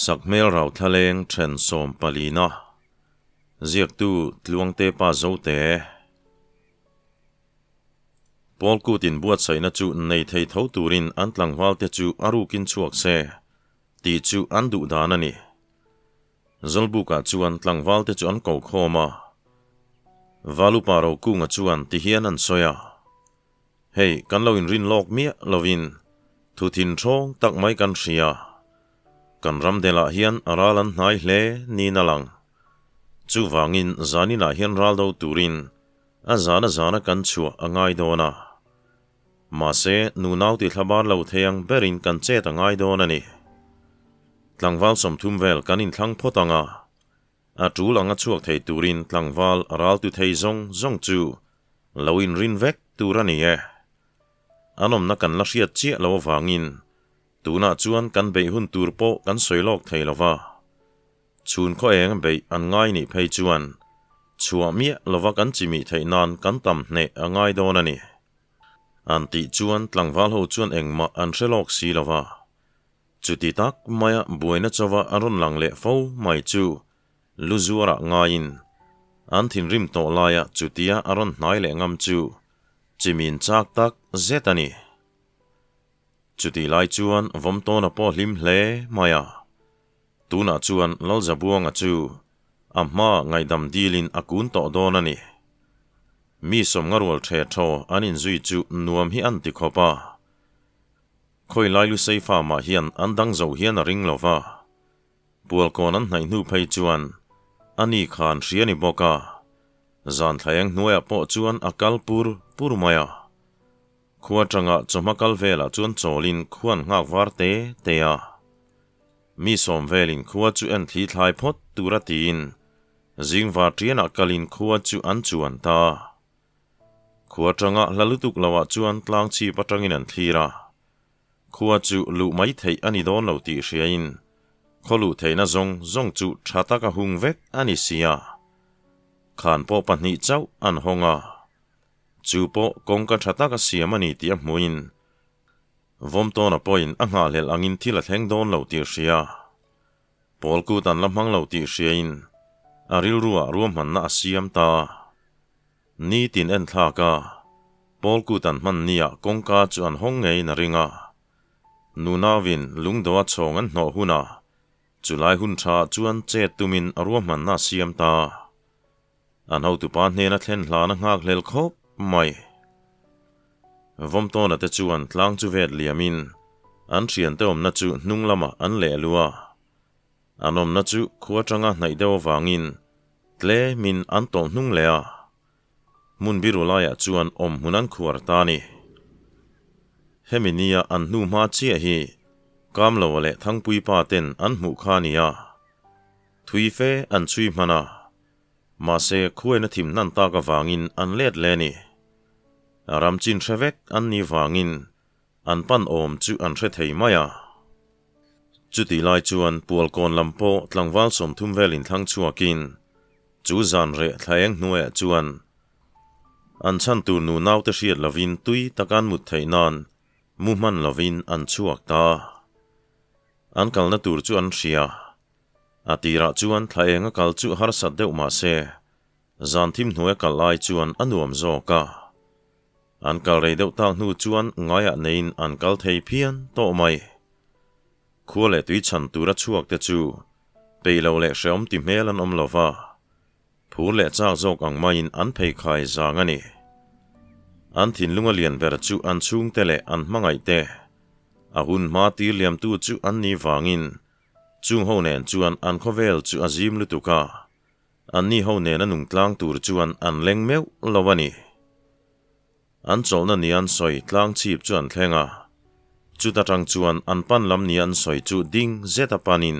Sakhmel Rauthlaleng then sawmpalina ziaktu Tluangte Pa Zote Pawl kut inbuatsaihna chu nei thei tho turin an tlangvalte chu a rukin chhuak se tih chu an duh dan a ni. Zawlbukah chuan tlangvalte chu an ko khawm a, Valupa Rokunga chuan tihian an sawi a, Hei, kan lo inrin lawk miah lovin thu thin ṭhawng tak mai kan hria. Kan ram delah hian a ral an hnai hle niin a lang. Chuvangin zaninah hian ral do turin a zana zana kan chhuah a ngai dawn a. Mahse, nunau ti thlabar lo thei ang berin kan chet a ngai dawn a ni. Tlangval 30 vel kan inthlang phawt ang a, a tul anga chhuak thei turin tlangval ral tu thei zawng zawng chu lo inrin vek tur a ni e. An awmna kan la hriat chiah lo avangin tunah chuan kan beih hun tur pawh kan sawi lawk thei lo va. Chhun khaw eng beih an ngai nih phei chuan chhuah miah lova kan chimih theih nan kan tam hneh a ngai dawn a ni. An tih chuan tlangval ho chuan engmah an hre lawk si lo va. Chuti tak maia buaina chauha a rawn lang leh fo mai chu lu zuarah ngaiin an thinrim tawh laia chutia a rawn hnai leh ngam chu chimin chak tak zet a ni. Chutih lai chuan Vawmtawna pawh hlim hle mai a. Tunah chuan Lalzabuanga chu a hma ngaihdam dilin a kun tawh dawn a ni. Mi sawmnga rual ṭhe ṭhaw an inzui chu nuam hi an ti khawp a. Khawi lai Lusei farm-ah hian an dang zo hian a ring lo va. Pualkawn an hnaih hnu phei chuan a ni khan hria ni bawk a, zan thlaeng hnuaiah pawh chuan a kal pur pur mai a. Khua tanga chawhma kal velah chuan chawlin khuan nghak var te te a. Mi sawm velin khua chu en thli thlai phawt tura tiin zing var ṭianah kalin khua chu an chuan ta. Khua tanga hla lutuk loah chuan tlang chhip atangin an thlir a. Khua chu luh mai theih a ni dawn lo tih hriain khaw luh theihna zawng zawng chu tha taka hung vek a ni si a. Khan pawh pahnih chauh an hawng a. Chu pawh kawngka tha taka siam a ni tih a hmuhin Vawmtawna pawhin a nghahhlelh angin thil a thleng dawn lo tih hria. Pawl kut an la hmang lo tih hriain a rilruah ruahmanna a siam ta. Nitin en thlak a, Pawl kut an hman niah kawngka chu an hawng ngeiin a ring a. Nunauin lungdoa chhawng an hnawh hunah chulai hun thaah chuan chet tumin a ruahmanna a siam ta. An hotupa hnena thlen hlan a nghakhlel khawp mai. Vawmtawna te chuan tlang chu vet liamin an thiante awmna chu hnung lamah an leh lu a. An awmna chu khua tanga hnaih deuh avangin tlemin an tawh hnung leh a. Hmun biru laiah chuan awm hmun an khuar ta a ni. Hemi nia an hnu hma chiah hi Kamloa leh Thangpuipa ten an hmuh kha a ni a. Thui fe an chhui hman a. Mahse, khuaina thim hnan tak avangin an let leh a ni. A ram chin hre vek an nih vangin an pan awm chu an hre thei mai a. Chutih lai chuan Pualkawn lam pawh tlangval 30 vel inthlang chhuakin chu zan reh thla eng hnuaiah chuan an chhan tur nu naute hriat lovin tui taka an mut theih nan mu hman lovin an chhuak ta. An kalna tur chu an hria. A tirah chuan thla eng a kal chu harsat deuh mah se, zan thim hnuai a kal lai chuan a nuam zawk a. An kal rei deuh tak hnu chuan ngaiah neiin an kal thei phian tawh mai. Khua leh tui chhan tura chhuak te chu peih lo leh hrehawm ti hmel an awm lo va, phur leh chak zawk ang maiin an pheikhai zang a ni. An thinlung a lian ber chu an chhungte leh an hmangaihte, a hun hma tir liamtu chu an ni vangin Chung ho nen chuan an khawvel chu a zim lutuk a, anni ho nena nung tlang tur chuan an leng meuh lo a ni. An chawlhna ni an sawi tlang chhip chu an thleng a, chuta tang chuan an pan lam ni an sawi chu ding zet a panin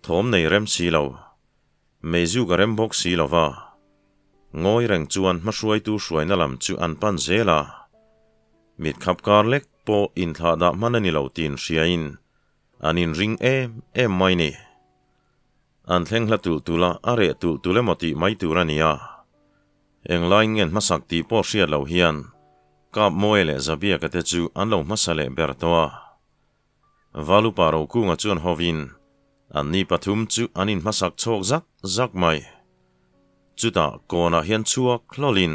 thawm nei rem si lo, meizuk a rem bawk si lo va, ngawi reng chuan hmahruaitu hruaina lam chu an pan zel a, mitkhap kar lek pawh inthlahdah hman a ni lo tiin hriain An inring em em mai ni. An thleng hla tulh tulh a, a reh tulh tulh emaw tih mai tur a ni a. Englai ngen hmasak tih pawh hriat loh hian Kap Mawia leh Zabiaka te chu an lo hmasa leh ber tawh a. Valupa Rokunga chuan hovin Anni pathum chu an inhmasak chhawk zak zak mai. Chutah kawnah hian chhuak hlawlin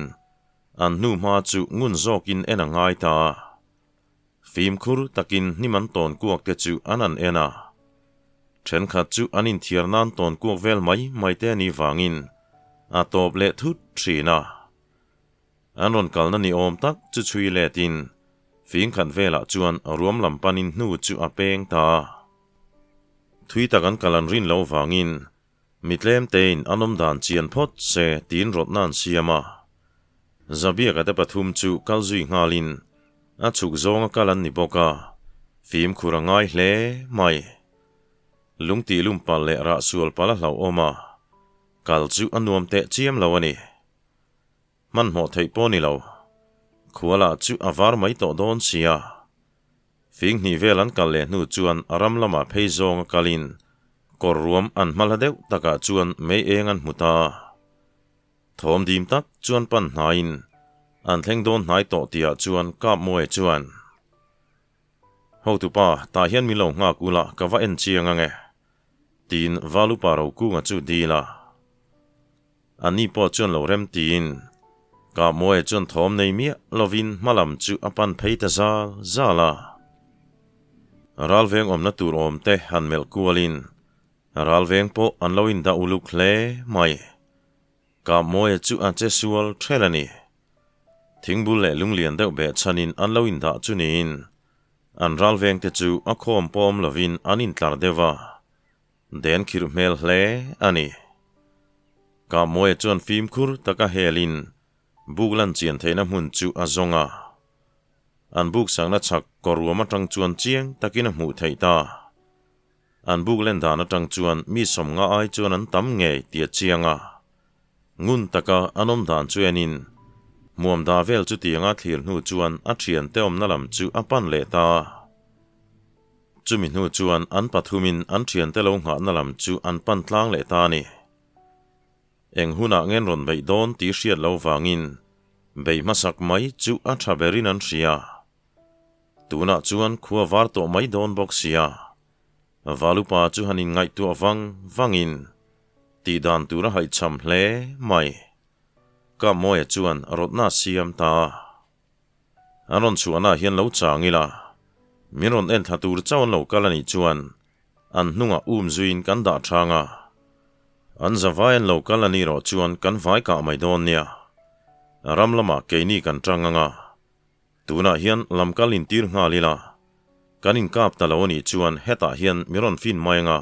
an hnuhma chu ngun zawkin en a ngai ta a. Fimkhur takin hnim an tawn kuak te chu an an en a. Thenkhat chu an inthiar nan tawn kuak vel mai mai te anih vangin a tawp leh thut thin a. An rawn kalna ni awm tak chu chhui letin fingkhat velah chuan ruam lam panin hnu chu a peng ta a. Thui tak an kal an rin lo vangin Mi tlem tein an awm dan chian phawt se tiin rawtna an siam a. Zabiaka te pathum chu kal zui nghalin a chhuk zawnga kal an ni bawk a, fimkhur a ngai hle mai. Lung tih lum palh leh rah sual palh a hlauhawm a, kal chu a nuam teh chiam lo a ni. Hmanhmawh theih pawh ni lo. Khuala chu a var mai tawh dawn sia. Fing hnih vel an kal leh hnu chuan a ram lamah phei zawng a kalin kawr ruam an hma hla deuh takah chuan mei eng an hmu ta. Thawm dim tak chuan pan hnaiin an thleng dawn hnai tawh tihah chuan Kapmawia chuan, Hotupa, tah hian min lo nghak ula ka va en chiang ange, tiin Valupa Rokunga chu dil a. A ni pawh chuan lo rem tiin Kahmawia chuan thawm nei miah lovin hma lam chu a pan phei ta zal zal a. Ralveng awmna tur awm te han melh kualin ralveng pawh an lo indah uluk hle mai. Kahmawia chu a che sual ṭhel a ni. Thingbul leh lunglian deuh behchhanin an lo indah chu niin an ralveng te chu a khawm pawm lovin an intlar deuh a. Den khirh hmel hle a ni. Kahmawia chuan fimkhur taka helin buk lan chian theihna hmun chu a zawng a. An buk sakna chhak kawruam atang chuan chiang takin a hmuh theih ta. An buk len dan atang chuan mi sawmnga ai chuan an tam ngei tih a chiang a. Ngun taka an awm dan chu enin hmuam da vel chu tianga thlir hnu chuan a thiante awmna lam chu a pan leh ta. Chumi hnu chuan an pathumin an thiante lo nghahna lam chu an pan tlang leh ta a ni. Eng hunah ngen rawn beih dawn tih hriat lo vangin bei hmasak mai chu a tha berin an hria. Tunah chuan khua var tawh mai dawn bawk sia. Valupa chu han inngaihtuah vang vangin tih dan tur a haihchham hle mai. Kapmawia chuan rawtna a siam ta a. An rawn chhuahnaah hian lo chang ila, min rawn en thla tur chauh an lo kal a nih chuan an hnungah um zuiin kan dah thang a. An zavai an lo kal a nih rawh chuan kan vai kah mai dawn nia. Ram lamah keini kan tang ang a, tunah hian lam kal intir nghal ila, kan inkap ta lo a nih chuan hetah hian mi rawn fin mai ang a.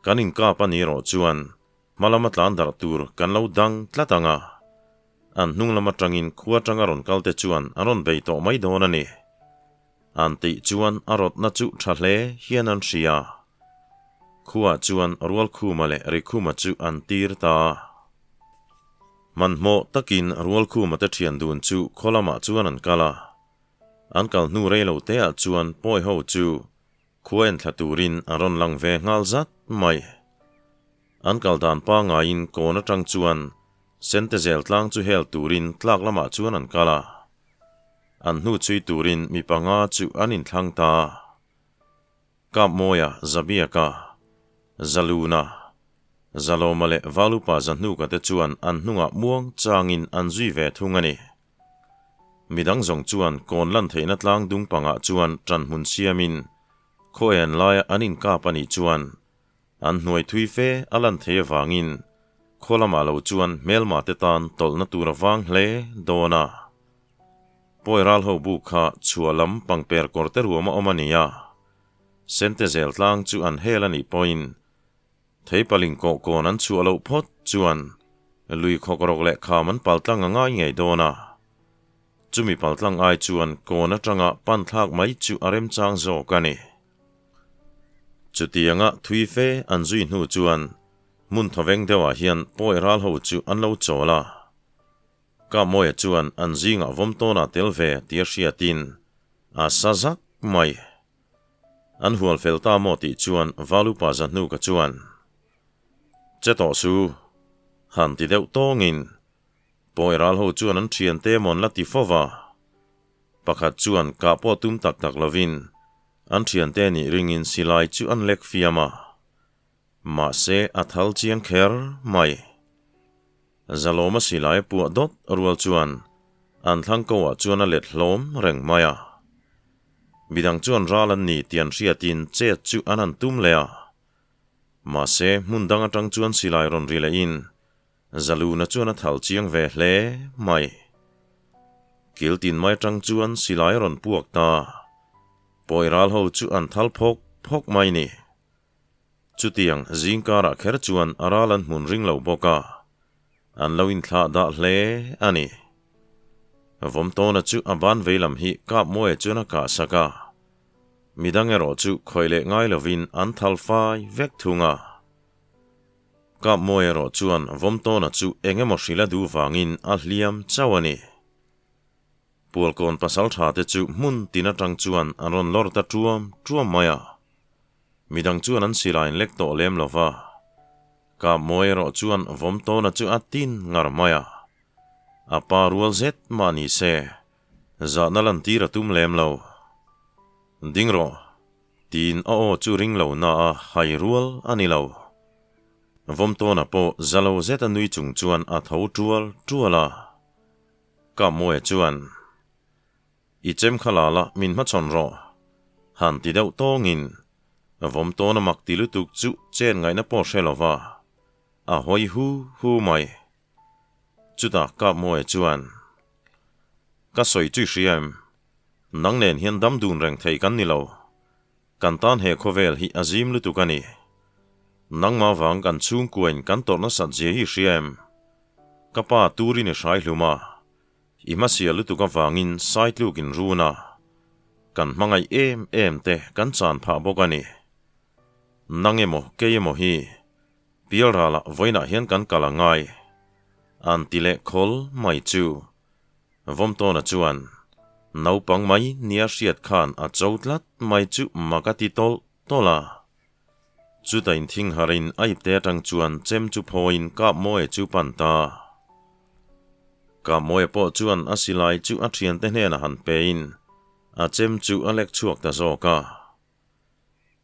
Kan inkap a nih rawh chuan hma lama tlan darh tur kan lo dang tlat ang a. An hnung lam atangin khua atanga rawn kal te chuan an rawn bei tawh mai dawn a ni. An tih chuan a rawtna chu tha hle hian an hria. Khuaah chuan Rualkhuma leh Rikhuma chu an tir ta. Hmanhmawh takin Rualkhuma te thian dun chu khaw lamah chuan an kal a. An kal hnu rei lo te ah chuan pawi ho chu Khua en thla turin a rawn lang ve nghal zat mai. An kal dan pangaiin kawn atang chuan Sentezel tlang chu hel turin tlak lamah chuan an kal a. An hnu chhui turin mi panga chu an inthlang ta. Kapmawia, Zabiaka, Zaluna, Zalawma leh Valupa Zahnuka te chuan an hnungah muang changin an zui ve thung a ni. Midang zawng chuan kawn lan theihna tlang dung pangah chuan ṭan hmun siamin khaw en laia an inkap a nih chuan an hnuai thui fe a lan thei avangin khaw lamah lo chuan hmelma te tan tawlhna tur a vang hle dawn a. Pawi ral ho buk kha chhuah lam pangper kawr te ruam a awm a ni a, Sente zel tlang chu an hel a nih pawhin Theipaling kawh kawn an chhuah loh phawt chuan lui khawk rawk leh kham an paltlang a ngai ngei dawn a. Chumi paltlang ai chuan kawn atanga pan thlak mai chu a remchang zawk a ni. Chutianga thui fe an zui hnu chuan hmun thawveng deuhah hian pawi ral ho chu an lo chawl a. Kapmawia chuan an zingah vawm tawnah tel ve tia hriatin a sa zak mai. An hual fel ta maw tih chuan Valupa Zahnuka chuan, Che tawh su, han ti deuh tawngin Pawi ral ho chuan an thiante maw an la ti fo va. Pakhat chuan kah pawh tum tak tak lovin an thiante nih ringin silai chu an lek fiam a. Mahse a thal chiang kher mai. Zalawma silai puah dawt rual chuan an thlang ko ah chuan a let hlawm reng mai a. Midang chuan ral an ni tih an hriatin chet chu an han tum leh a. Mahse hmun dang atang chuan silai rawn ri lehin Zaluna chuan a thal chiang ve hle mai. Kiltin mai atang chuan silai a rawn puak ta. Pawi ral ho chu an thal phawk phawk mai ni. Chutiang zingkarah kher chuan a ral an hmun ring lo bawk a, an lo inthlah dah hle a ni. Vawmtawna chu a ban veilam hi Kapmawia chuan a kah sak a, midang erawh chu khawih leh ngai lovin an thal fai vek thung a. Kapmawia erawh chuan Vawmtawna chu eng emaw hrilh a duh vangin a hliam chauh a ni. Pualkawn pasaltha te chu hmun tin atang chuan an rawn lawr ta tuam tuam mai a. Midang chuan an silai in lek tawh lem lo va. Kapmawi erawh chuan Vawmtawna chu a tin ngar mai a. A pa rual zet mah ni se, zahna lantir a tum lem lo. Ding rawh, tiin a aw chu ring lo na a hai rual a ni lo. Vawmtawna pawh za lo zet a nui chung chuan a tho tual tual a. Kapmawia chuan. I chem kha la la, min hmachhawn rawh. Han ti deuh tawngin, vawm tawn a mak ti lutuk chu chen ngaihna pawh hre lo va, a hawi hu hu mai. Chutah Kapmawia chuan, Ka sawi chu i hria em? Nang nen hian dam dun reng thei kan ni lo. Kan tan he khawvel hi a zim lutuk a ni. Nangmah vang kan chhungkuain kan tawrh nasat zia hi i hria em? Ka pa turin i hrai hlum a. I hmasia lutuk avangin saitluk in run a, kan hmangaih em em te kan chan phah bawk a ni. Nang emaw kei emaw hi Pialralah vawiinah hian kan kal a ngai, an ti leh khawl mai chu. Vawmtawna chuan naupang mai nia hriat khan a cho tlat mai chu mak a ti tawlh tawlh a. Chuta inthing harin a ipte atang chuan chem chu phawiin Kapmawia chu pan ta. Kapmawia pawh chuan a silai chu a thiante hnenah han pein a chem chu a lek chhuak ta zawk a.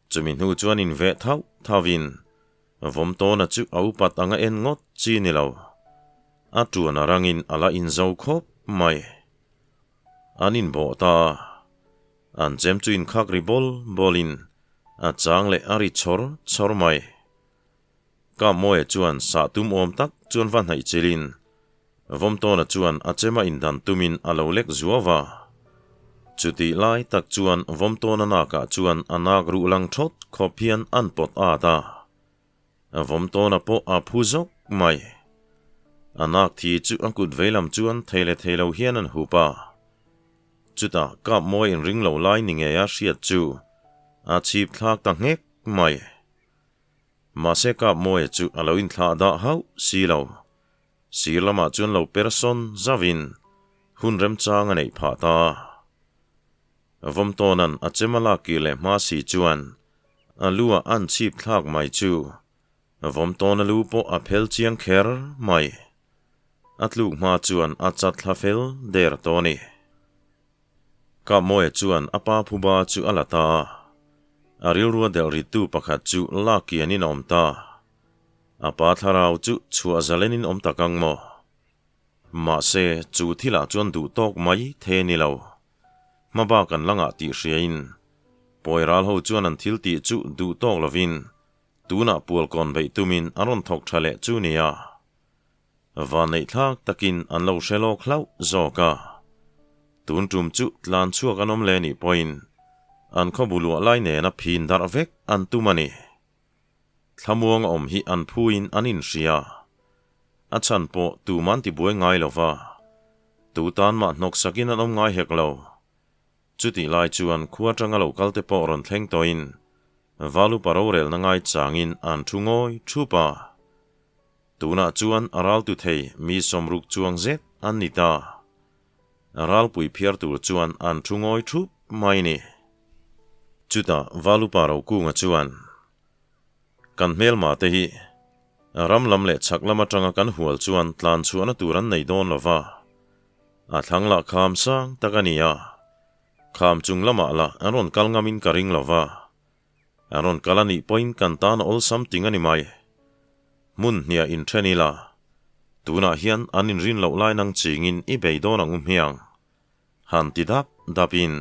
Chumi hnu chuan inveh thauh thauhin Vawmtawna chu a upat anga en ngawt chi ni lo. A tuan a rangin a la inzo khawp mai. An inbawh ta a. An chem chu inkhak ri bawl bawlin a chang leh a ri chhawr chhawr mai. Kapmawia chuan sah tum awm tak chuan va hnaih chilin Vawmtawna chuan a chema indan tumin a lo lek zuau a. Chutih lai tak chuan Vawmtawna nakah chuan a nak ruh lang thawt khawp hian an pawt at a. Vawmtawna pawh a phu zawk mai. A nak thi chu a kut veilam chuan thei leh thei lo hian an hup a. Chutah Kapmawi inring lo lai ni ngei a hriat chu a chhip thlak ta nghek mai. Mahse Kapmawia chu a lo inthlah dah hauh si lo. Sir lamah chuan lo per sawn zauhin hun remchang a neih phah ta. Vawmtawna'n a chem a lak kir leh hma si chuan a lu ah an chhip thlak mai chu Vawmtawna lu pawh a phel chiang kher mai. A tluk hma chuan a chat thla fel der tawh a ni. Kapmawia chuan a pa phuba chu a la ta a, a rilrua delh rittu pakhat chu lak kianin a awm ta. A pa thlarau chu chhuah zalenin awm tak ang maw? Mahse, chu thilah chuan duh tawk mai the ni lo. Hma bak an la ngah tih hriain, Pawi ral ho chuan an thil tih chu duh tawk lovin tunah pualkawn beih tumin an rawn thawk tha leh chu nia. Vanneih thlak takin an lo hre lawk hlauh zawk a. Tun tum chu tlan chhuak an awm leh nih pawhin an khawbu luah lai nena phin darh vek an tum a ni. Thlamuang a awm hi an phuin an inhria. A chhan pawh tuman tibuai ngai lo va, tu tan mah hnawksakin an awm ngai hek lo. Chutih lai chuan khua atanga lo kal te pawh rawn thleng tawhin Valupa rorelna ngai changin an thu ngawi thup a. Tunah chuan a raltu thei mi sawmruk chuang zet an ni ta. Ralpui phiar tur chuan an thu ngawi thup mai ni. Chutah Valupa Rokunga chuan, Kan hmelma te hi ram lam leh chhak lam atanga kan hual chuan tlan chhuahna tur an nei dawn lo va, a thlang lah kham sang tak a ni a, kham chung lamah lah an rawn kal ngamin ka ring lo va. A rawn kal a nih pawhin kan tan a awlsam ting a ni mai. Hmun hniah inthen ila, tunah hian an inrin loh lai nang chingin i bei dawn ang u hmiang. Han ti dap dapin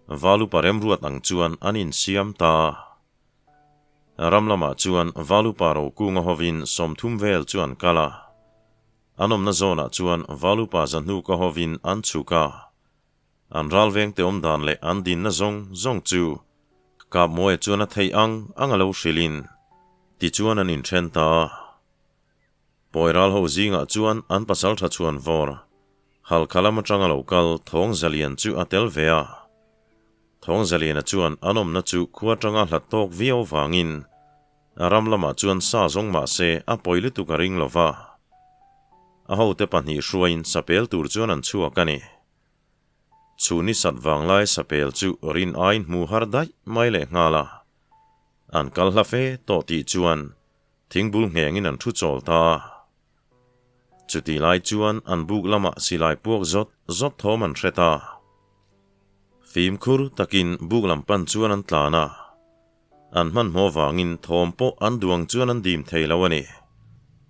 Valupa remruat ang chuan an insiam ta. Ram lamah chuan Valupa Rokunga hovin 30 vel chu an kal a. An awmna zawnah chuan Valupa Zahnuka hovin an chhuk a. An ralvengte awm dan leh an dinna zawng zawng chu Kapmawia chuan a theih ang ang a lo hrilhin tichuan an inthen ta a. Pawi ral ho zingah chuan an pasal tha chhuan vawr Halkha lam atanga lo kal Thawng Zalian chu a tel ve a. Thawng Zaliana chuan an awmna chu khua atanga hlat tawk viau vangin a ram lamah chuan sa zawng mah se a pawi lutuk a ring lo va. A hote pahnih hruaiin sapel tur chuan an chhuak a ni. Chhun ni sat vanglai sapel chu rin aiin hmu har daih mai leh nghal a. An kal hla fe tawh tih chuan Thingbul nghengin an thu chawl ta a. Chutih lai chuan an buk lamah silai puak zawt zawt thawm an hre ta. Fimkhur takin buk lam pan chuan an tlan a. An hmanhmawh vangin thawm pawh an duang chuan an dim thei lo a ni.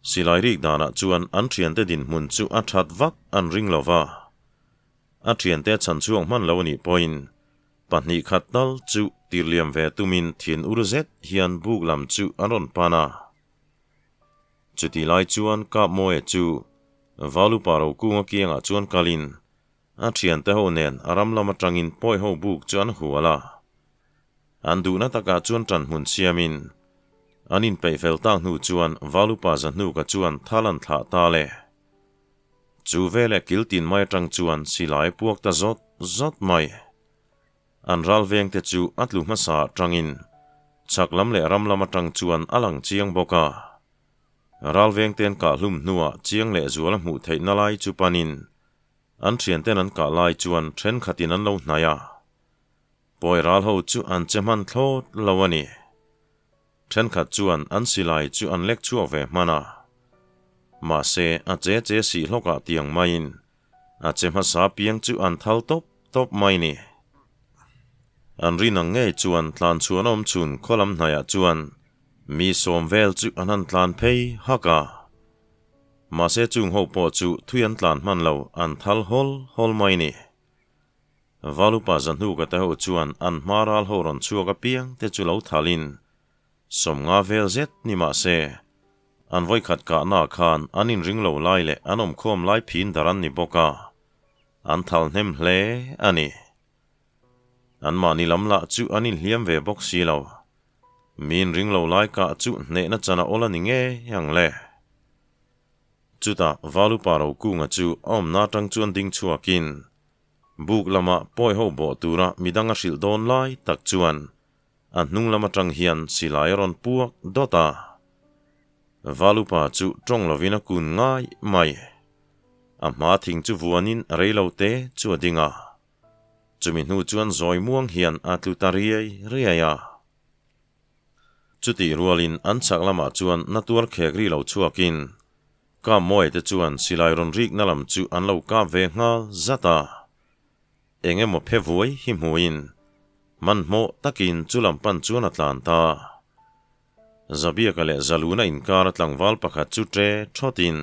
Silai rik danah chuan an thiante dinhmun chu a that vak an ring lo va. A thiante a chhan chhuak hman lo a nih pawhin Pahnih khat tal chu tirhliam ve tumin thin ur zet hian buk lam chu an rawn pan a. Chutih lai chuan Kapmawia chu Valupa Rokunga kiangah chuan kalin a thiante ho nen a ram lam atangin pawi ho buk chu an hual a. An duhna takah chuan ṭan hmun siamin an inpeih fel tak hnu chuan Valupa Zahnuka chuan thal an thlah ta le. Chu veleh kil tin mai atang chuan silai puak ta zawt zawt mai. An ral vengte chu a tlu hmasa atangin chhak lam leh ram lam atang chuan a lang chiang bawk a. Ral vengte an kah hlum hnuah chiang leh zual a hmuh theihna lai chu panin an thianten an kah lai chuan thenkhatin an lo hnaih a. Pawi ral ho chu an che hman thlawt lo a ni. Thenkhat chuan an silai chu an lek chhuak ve hman a. Mahse, a che che sih hlawkah tiang maiin a che hmasa piang chu an thal tawp tawp mai ni. An rin ang ngei chuan tlan chhuan awm chhun khaw lam hnaiah chuan mi sawm vel chu an han tlan phei hak a. Mahse chung ho pawh chu thui an tlan hman lo an thal hawl hawl mai ni. Valupa Zahnuka te ho chuan an hma ral ho rawn chhuak apiang te chu lo thalin 50 vel zet ni mah se, an vawikhat kahna khan an inring lo lai leh an awmkhawm lai phin dar an ni bawk a, an thal hnem hle a ni. Anmahni lam lah chu an inhliam ve bawk si lo. Mi inring lo lai kah chu hnehna chan a awl a ni ngei ang le. Chutah Valupa Rokunga chu a awmna atang chuan ding chhuakin buk lama pawi ho bawh tura midang a hrilh dawn lai tak chuan a hnung lam atang hian silai a rawn puak dawt a. Valupa chu tawng lovin a kun ngai mai. A hma thing chu vuanin rei lo te chu a ding a. Chumi hnu chuan zawi muang hian a tlu ta riai riai a. Chutih rualin an chhak lamah chuan na tuar khek ri lo chhuakin Kamawia te chuan silai rawn rikna lam chu an lo kap ve nghal zat a. Eng emaw phe vuai hi hmuin hmanhmawh takin chu lam pan chuan a tlan ta. Zabiaka leh Zaluna inkar a tlangval pakhat chu ṭe ṭhawtin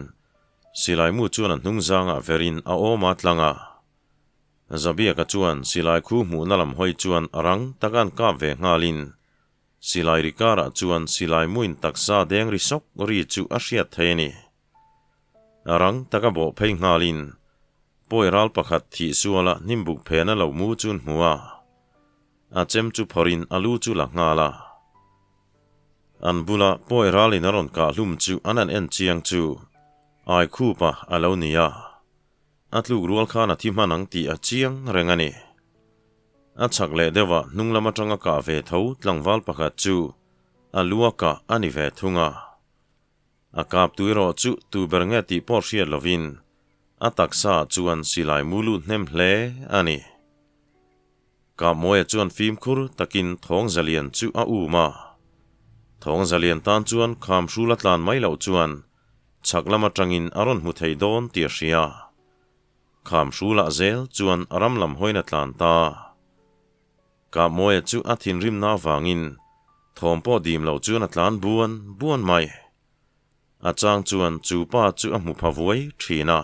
silai mu chuan a hnungzangah verin a awm a tlang a. Zabiaka chuan silai khu hmuhna lam hawi chuan a rang taka an kap ve nghalin silai ri karah chuan silai muin taksa deng ri sawk ri chu a hriat thei a ni. A rang taka bawh phei nghalin pawi ral pakhat thih suala hnimbuk phena lo mu chu an hmu a, a chem chu phawrhin a lu chu la nghal a. An bula pawi ralin a rawn kah hlum chu an han en chiang chu Aikhupa a lo ni a. A tluk rual khan a thi hman ang tih a chiang reng a ni. A chhak leh deuh ah hnung lam atanga kah ve tho tlangval pakhat chu a lu a kah a ni ve thung a. A kap tu erawh chu tu ber nge tih pawh hriat lovin a taksa ah chuan silai mu lut hnem hle a ni. Kapmawia chuan fimkhur takin Thawng Zalian chu a um a. Thawng Zalian tan chuan kham hrul a tlan mai loh chuan chhak lam atangin a rawn hmu thei dawn tih a hria. Kham hrulah zel chuan ram lam hawiin a tlan ta. Kapmawia chu a thinrimna avangin Thawm pawh dim lo chuan a tlan buan buan mai. A chang chuan chu pa chu a hmu pha vuai thin a.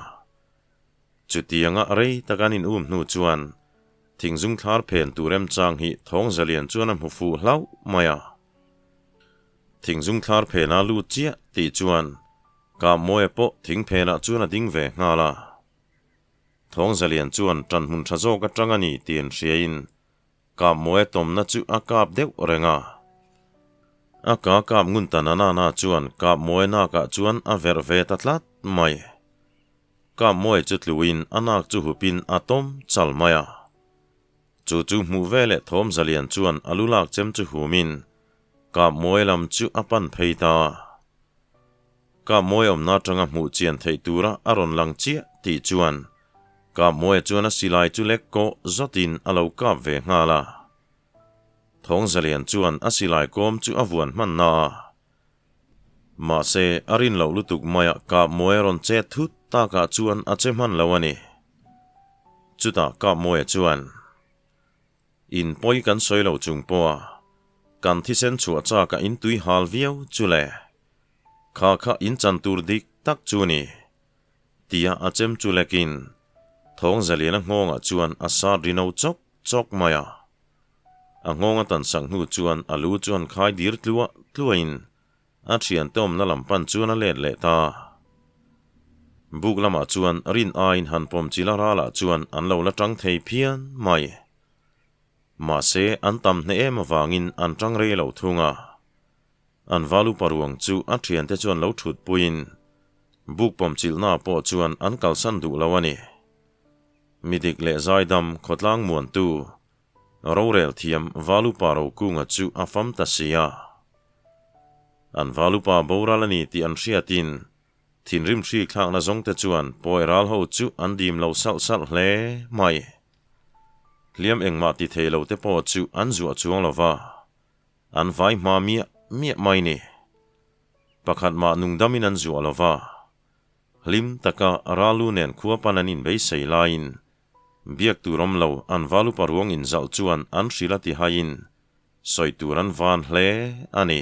Chutianga rei tak an in um hnu chuan thingzung thlar phen tur remchang hi Thawngzalian chuan a hmu fuh hlauh mai a. Thingzung thlar phena lut chiah tih chuan Kapmawia pawh thing phenah chuan a ding ve nghal a. Thawngzalian chuan ṭanhmun ṭha zawk aṭang a ni tih an hriain Kapmawia tawmna chu a kap deuh reng a. A ka kap ngun ta na na chuan Kapmawia nakah chuan a verh ve ta tlat mai. Kapmawia chu tluin a nak chu hupin a tawm chal mai a. Chu chu hmuh veleh Thawmzalian chuan a lu lak chem chu humin Kapmawia lam chu a pan phei ta. Kapmawia awmna atanga hmuh chian theih tura a rawn lang chiah tih chuan Kapmawia chuan a silai chu lek kawh zawtin a lo kap ve nghal a. Thawngzalian chuan a silai kawm chu a vuan hman na a. Mahse, a rin loh lutuk maia Kapmawia rawn chet thut takah chuan a che hman lo a ni. Chutah Kapmawia chuan. In pawi kan sawi lo chung pawha kan thisen chhuah chak a in tui hal viau chu le. Kha kha in chan tur dik tak chu ni. Tia a chem chu lekin Thawngzaliana nghawngah chuan a sat ri no chawk chawk mai a. A nghawng a tan sak hnu chuan a lu chuan khai dir tluah tluahin A thiante awmna lam pan chuan a let leh ta. Buk lamah chuan rin aiin han pawm chila ralah chuan an lo la tang thei phian mai. Mahse, an tam hneh em avangin an tang rei lo thung a. An valu paruang chu a thiante chuan lo thut puiin buk pawm chilhna pawh chuan an kalsan duh lo a ni. Midik leh zaidam khawtlang muantu Rorel thiam Valupa Rokunga chu a fam ta si a. An Valupa boral a ni tih an hriatin thinrim hri thlakna zawngte chuan pawi ral ho chu an dim lo salh salh hle mai. Hliam engmah ti thei lo te pawh chu an zuah chuang lo va, an vai hma miah miah mai ni. Pakhat mah nungdamin an zuah lo va, hlim taka Ralu nen khua pan an inbeisei laiin Biak tur awm lo, an valupa ruang inzalh chuan an hrilh a ti haiin sawi tur an van hle a ni.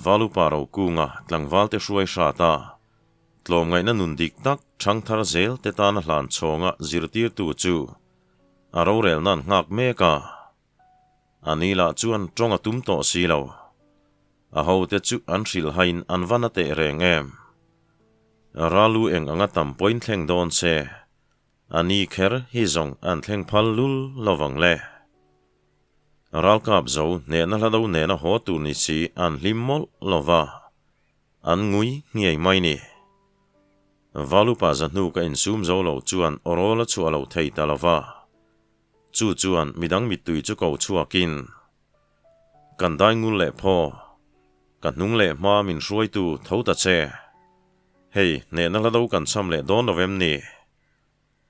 Valupa Rokunga tlangvalte hruai hrat a, tlawmngaihna nun dik tak ṭhangthar zel te tana hlan chhawnga zirtirtu chu a rorelna an nghak mek a. A ni lah chuan ṭawng a tum tawh si lo. A hote chu an hrilh haiin an va na teh reng em? Ralu eng anga tam pawhin thleng dawn se, a ni kher hi zawng an thleng phal lul lo vang le. Ralkap zo hnehna hla do nena haw tur ni si an hlim mawlh lo va, an ngui nghiai mai ni. Valupa zahnu ka insum zo lo chuan awrawl a chhuah lo thei ta lo va. Chu chuan midang mittui chu ko chhuakin, Kan dai ngul leh phaw, ka hnung leh hma min hruaitu tho ta che. Hei, hnehna hla do kan cham leh dawn lo em ni?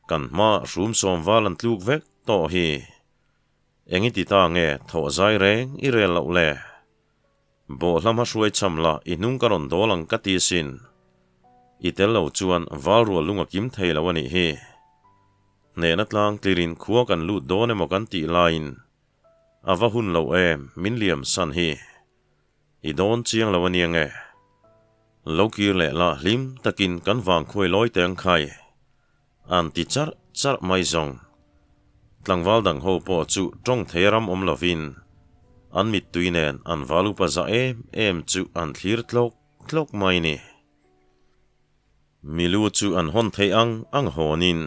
Kan hma hrum sawm val an tluk vek tawh hi. Eng i ti ta nge thawh zai reng i rel loh le? Bawhhla hma hruai cham la i hnung ka rawn dawl ang ka ti sin. I tel lo chuan val rual lung a kim thei lo a nih hi. Hnehna tlang tlirin khua kan lut dawn emaw kan tih laiin a va hun lo em min liam san hi. I dawn chiang lo a nia nge. Lo kir leh la hlim takin kan vang khuai lawi teh ang khai. An ti charh charh mai zawng. Tlangval dang ho pawh chu tawng thei ram awm lovin an mittui nen an val upa za em em chu an thlir tlawk tlawk mai ni. Milu chu an hawn theih ang ang hawnin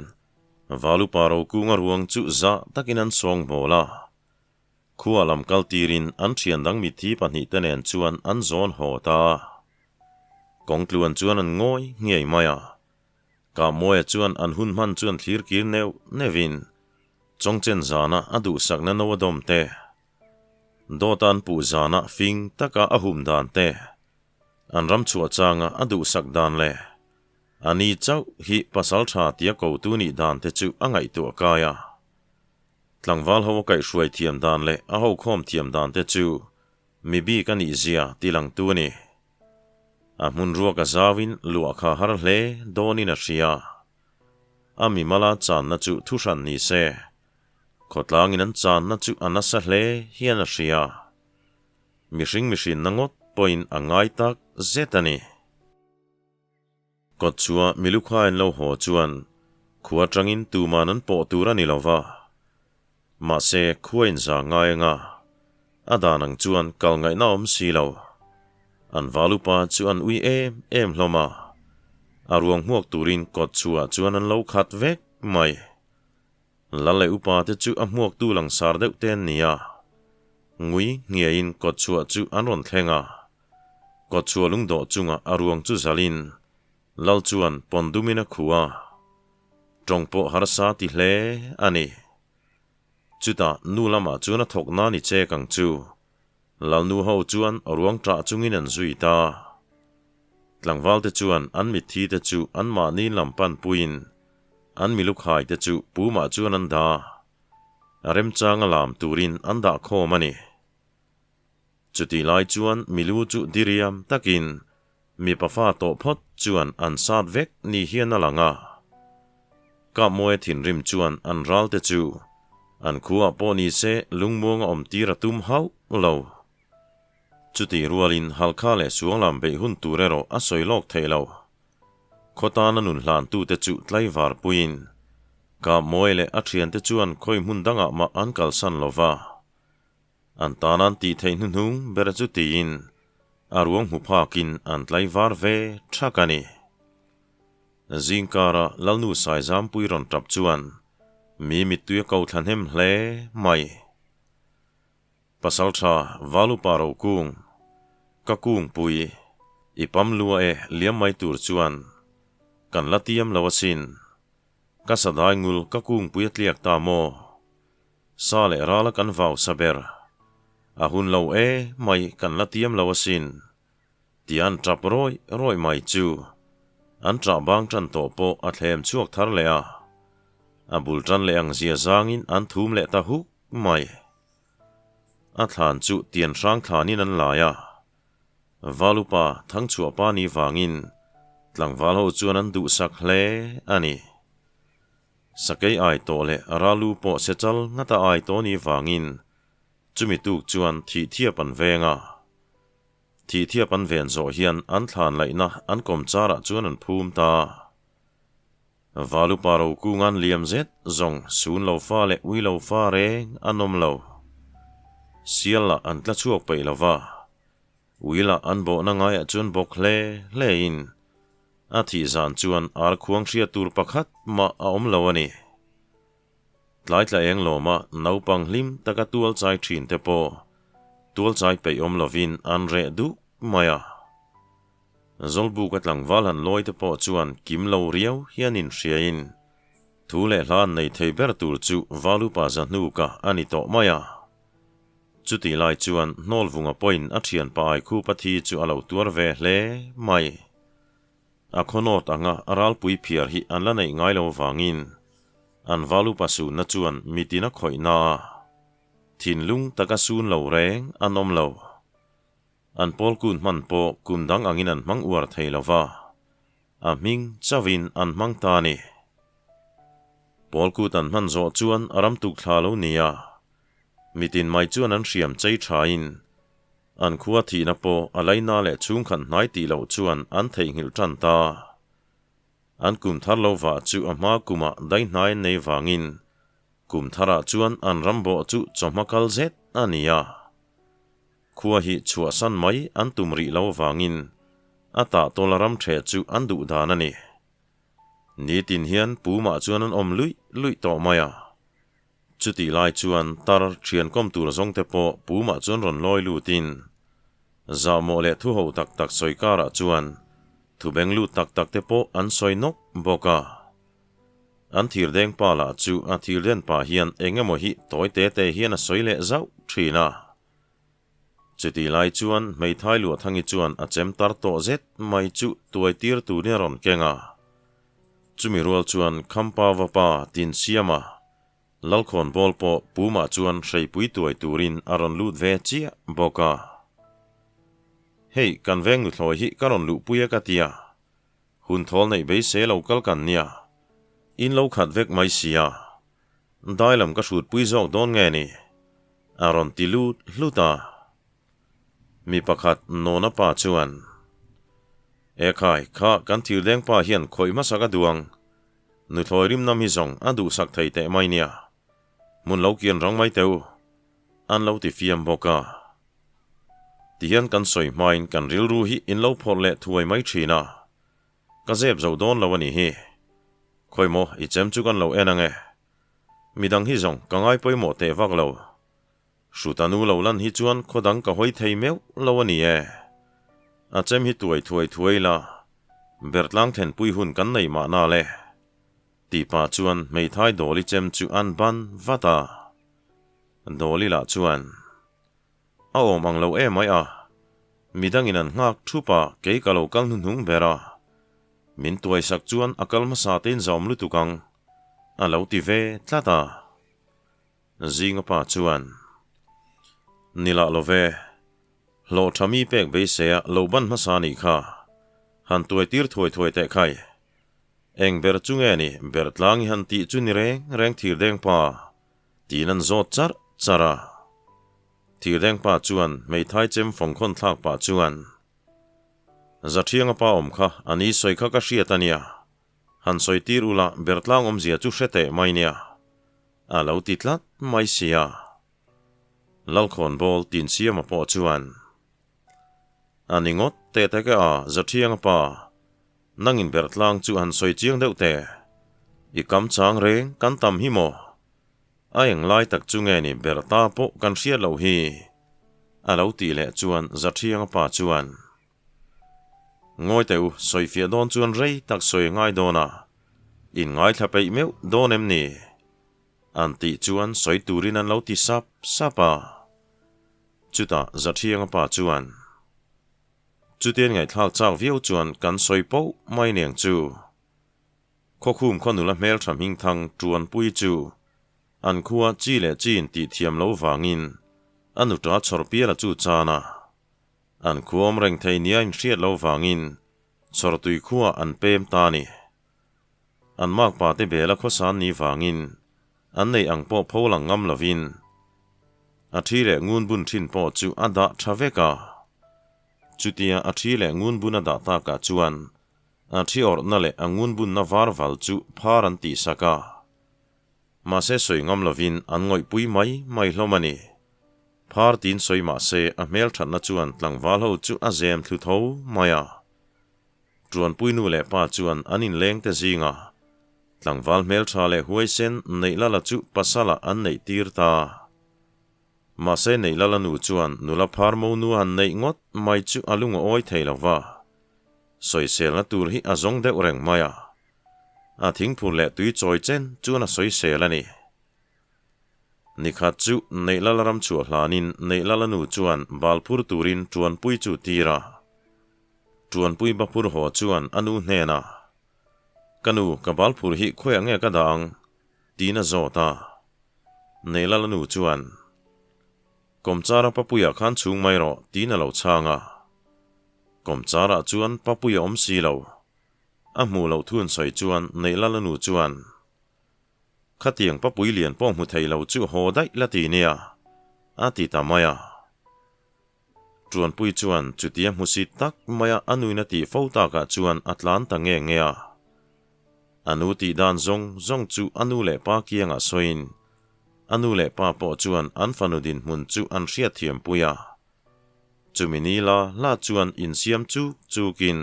val upa Rokunga ruang chu zah takin an sawngbawl a. Khua lam kal tirin an thian dang mitthi pahnihte nen chuan an zawn haw ta. Kawngtluan chuan an ngawi nghiai mai a. Kahmawia chuan an hun hman chuan thlir kir neuh neuhin Chawngchen zana a duhsakna no a dawm te, dawta an puh zana fing taka a hum dan te, an ram chhuah changa a duhsak dan leh a ni chauh hi pasal tha tia kotu nih dan te chu a ngaihtuah kai a. Tlangval ho a kaihhruai thiam dan leh a hokhawm thiam dan te chu Mi bik a nih zia ti langtu a ni. A hmun ruak a zauin luah kha har hle dawnin a hria. A mimala channa chu thuhran ni se, khawtlangin an channa chu a nasa hle hian a hria. Mihring mihrinna ngawt pawhin a ngai tak zet a ni. Kawtchhuah milukhain lo haw chuan khua atangin tuman an pawh tur a ni lo va. Mahse, khua inza ngai anga a dan ang chuan kal ngaihna awm si lo. An valupa chu an ui em em hlawm a, a ruang hmuak turin kawtchhuah chuan an lo khat vek mai. Lal leh upa te chu a hmuaktu langsar deuh te an ni a, ngui nghiaiin kawtchhuah chu an rawn thleng a. Kawtchhuah lungdawh chungah a ruang chu zalin Lal chuan pawn dumin a khuh a, tawng pawh harsa ti hle a ni. Chutah nu lamah chuan a thawk na ni chek ang chu. Lalnu ho chuan ruang ṭah chungin an zui ta. Tlangvalte chuan an mitthi te chu anmahni lam pan puiin an milukhai te chu pumah chuan an dah. Remchanga lam turin an dah khawm a ni. Chutih lai chuan milu chu diriam takin mipa fa tawh phawt chuan an sat vek ni hian a lang a. Kapmawia thinrim chuan an ral te chu an khuaah pawh ni se lungmuang a awm tir a tum hauh lo. Chutih rualin Halkha leh Suanglam beih hun tur erawh a sawi lawk theih lo. Khaw tana nun hlantute chu tlaivar puiin Kapmawia leh a thiante chuan khawi hmun dangah mah an kalsan lo va. An tan an tih theih hnuhnung ber chu tiin a ruang hmu phakin an tlaivar ve thak a ni. Zingkara Lalnu Saizampui rawn tap chuan mi mittui a ko thla hnem hle mai. Pasaltha Valupa Rokung, ka kungpui, i pam lua e liam mai tur chuan kan la tiam lo asin. Ka sadai ngul ka kungpui a tliak ta maw? Sa leh rala kan vau sa ber. A hun lo e mai kan la tiam lo asin. Ti an tap rawih rawih mai chu. An ṭah bang ṭan tawh pawh a thlem chhuak thar leh a. A bul ṭan leh ang zia zangin an thum leh ta huk mai. A thlan chu tian hrang thlanin an lai a. Valupa Thangchhuahpa ni vangin tlangval ho chuan an duhsak hle a ni. Sakei ai tawh leh Ralu pawh sechal ngata ai tawh ni vangin chumi tuk chuan thih thiap an veng a. Thih thiap an ven zawh hian an thlan laihna an kawm charah chuan an phum ta. Valupa Rokunga'n liam zet zawng sun lo fa leh ui lo fa reng an awm lo. Sial lah an tla chhuak peih lo va. Ui lah an bawhna ngaiah chuan bawk hle hlein A thih zan chuan ar khuang hriat tur pakhat mah a awm lo a ni. Tlaitla eng lawma naupang hlim taka tual chai thin te pawh tual chai peih awm lovin an reh duh mai a. Zawlbuka tlangval han lawi te pawh chuan kim lo riau hian inhriain thu leh hla an nei thei ber tur chu Valupa Zahnuka a ni tawh mai a. Chutih lai chuan Hnawlvunga pawhin a thianpa Aikhupa thi chu a lo tuar ve hle mai. A khawnawt anga a ralpui phiar hi an la neih ngai lo vangin an valupa sunna chuan mitin a khawih na a, thinlung taka sun lo reng an awm lo. An pawl kun hman pawh kum dang angin an hmang uar thei lo va, a hming chauhin an hmang ta a ni. Pawl kut an hman zawh chuan a ram tuk thla lo ni a, mitin mai chuan an hriam chei thain An khua thihna pawh a laina leh chhungkhat hnai tih loh chuan an theihnghilh tan ta. An kum thar lo vah chu a hma kumah dai hnai an nei vangin kum tharah chuan an ram bawh chu chawhma kal zet a ni a. Khua hi chhuahsan mai an tum rih lo vangin a tah tawla ram ṭheh chu an duh dan a ni. Nitin hian pumah chuan an awm luih luih tawh mai a. Chutih lai chuan tar thian kawm tur zawngte pawh pumah chuan rawn lawi lutin zahmawh leh thu ho tak tak sawi karah chuan thu beng lut tak tak te pawh an sawi nawk bawk a. An thirdeng pa lah chu a thirden pah hian eng emaw hi tawi te te hian a sawi leh zauh thin a. Chutih lai chuan hmeithai Luahthangi chuan a chem tar tawh zet mai chu tuai tir turin a rawn keng a. Chumi rual chuan Khampa vapa Tinsiama Lalkhawn bawl pawh Pumah chuan hreipui tuai turin a rawn lut ve chiah bawk a. Hei, kan veng nuthlawi hi ka rawn luhpui a ka tia. Hun thawl neih beisei lo kal kan nia. In lo khat vek mai sia. Dai lam ka hrutpui zawk dawn nge ni? A rawn ti lut hlut a. Mi pakhat Nona pa chuan, Ekhai, kha kan thirdeng pa hian khawih hmasa ka duh ang. Nuthlawi rimnam hi zawng a duhsak thei teh mai nia. Hmun lo kian rang mai teh u, an lo ti fiam bawk a. Tihian kan sawi hmain kan rilru hi in lo phawrh leh thuai mai thin a. Ka zep zo dawn lo a nih hi. Khawi maw, i chem chu kan lo en ang e. Midang hi zawng ka ngai pawimawh teh vak lo. Hruta nu lo lan hi chuan khaw dang ka hawi thei meuh lo a ni e. A chem hi tuai thuai thuai la, Bertlang thlenpui hun kan nei mahna le. Tih pah chuan hmeithai Dawli chem chu an ban vat a. Dawli lah chuan, A awm ang lo em ai a, midangin an nghak thup a, kei ka lo kal hnuhnung ber a. Min tuaisak chuan a kal hmasa tein zawm lutuk ang, a lo ti ve tlat a. Zinga pa chuan, Ni lah lo ve, hlawh tha mi pek beiseia lo ban hmasa nih kha, han tuai tir thuai thuai teh khai. Eng ber chu nge ni, ber tlang i han tih chu ni reng reng thirdeng pa, tiin an zawt charh charh a. Thirdeng pa chuan hmeithai chem fawngkhawn thlak pah chuan, Zathianga pa awm kha a ni sawi kha ka hriat a nia, han sawi tir ula bertlang awmzia chu hre teh mai nia. A lo ti tlat mai sia. Lalkhawnbawl Tinsiama pawh chuan, A ni ngawt teh tak e a, Zathianga pa, nangin berhtlang chu han sawi chiang deuh teh. I kam chang reng kan tam hi maw? A eng lai tak chu nge ni berh ta pawh kan hriat loh hi? A lo tih leh chuan Zathianga pa chuan, Ngawi teh u, sawifiah dawn chuan rei tak sawi a ngai dawn a, in ngaithla peih meuh dawn em ni? An tih chuan sawi turin an lo ti sap sap a. Chutah Zathianga pa chuan, Chutian ngaihthlak chak viau chuan kan sawi poh mai niang chu. Khawkhum khaw nula hmeltha hmingthang Tuanpui chu an khua chi leh chi in tih thiam lo vangin a nuta chhawr piala chu chan a. An khuam reng thei nia inhriat lo vangin Chhawrtui khuaah an pem ta a ni. An makpa te bela khawsan ni vangin an neih ang pawh pho lang ngam lovin a thi leh ngun bun thin pawh chu a dah tha vek a. Chutia a thi leh ngun bun a dah takah chuan a thi awrhna leh a ngun bunna var val chu phar an tihsak a. Mahse sawi ngam lovin an ngawihpui mai mai hlawm a ni. Phar tiin sawi mahse a hmel thatna chuan tlangval ho chu a zem thlu tho mai a. Tuanpui nu leh pa chuan an inleng te zinga tlangval hmeltha leh huaisen Neihlala chu pasalah an neih tir ta. Mahse Neihlala nu chuan nula phar monu a han neih ngawt mai chu a lung a awi thei lo va. Sawiselna tur hi a zawng deuh reng mai a. A thingphur leh tui chawi chen chuan a sawisel a ni. Nikhat chu Neihlala ram chhuah hlanin Neihlala nu chuan bal phur turin Tuanpui chu tir a. Tuanpui ba phur haw chuan a nu hnenah, Ka nu, ka bal phur hi khawiah nge ka dah ang? tiin a zawt a. Neihlala nu chuan, Kawmchara Papuia khan chhung mai rawh, tiin a lo chhang a. Kawmcharah chuan Papuia awm si lo. A hmuh loh thun sawi chuan Neihlala nu chuan, Khatiang papui lian pawh hmu thei lo chu haw daih la ti nia, a ti ta mai a. Tuanpui chuan chutia hmusit tak maia a nuin a tih fo takah chuan a tlan ta nge nge a. A nu tih dan zawng zawng chu a nu leh pa kiangah sawiin, a nu leh pa pawh chuan an fanu dinhmun chu an hriatthiampui a. Chumi ni la la chuan insiam chuk chukin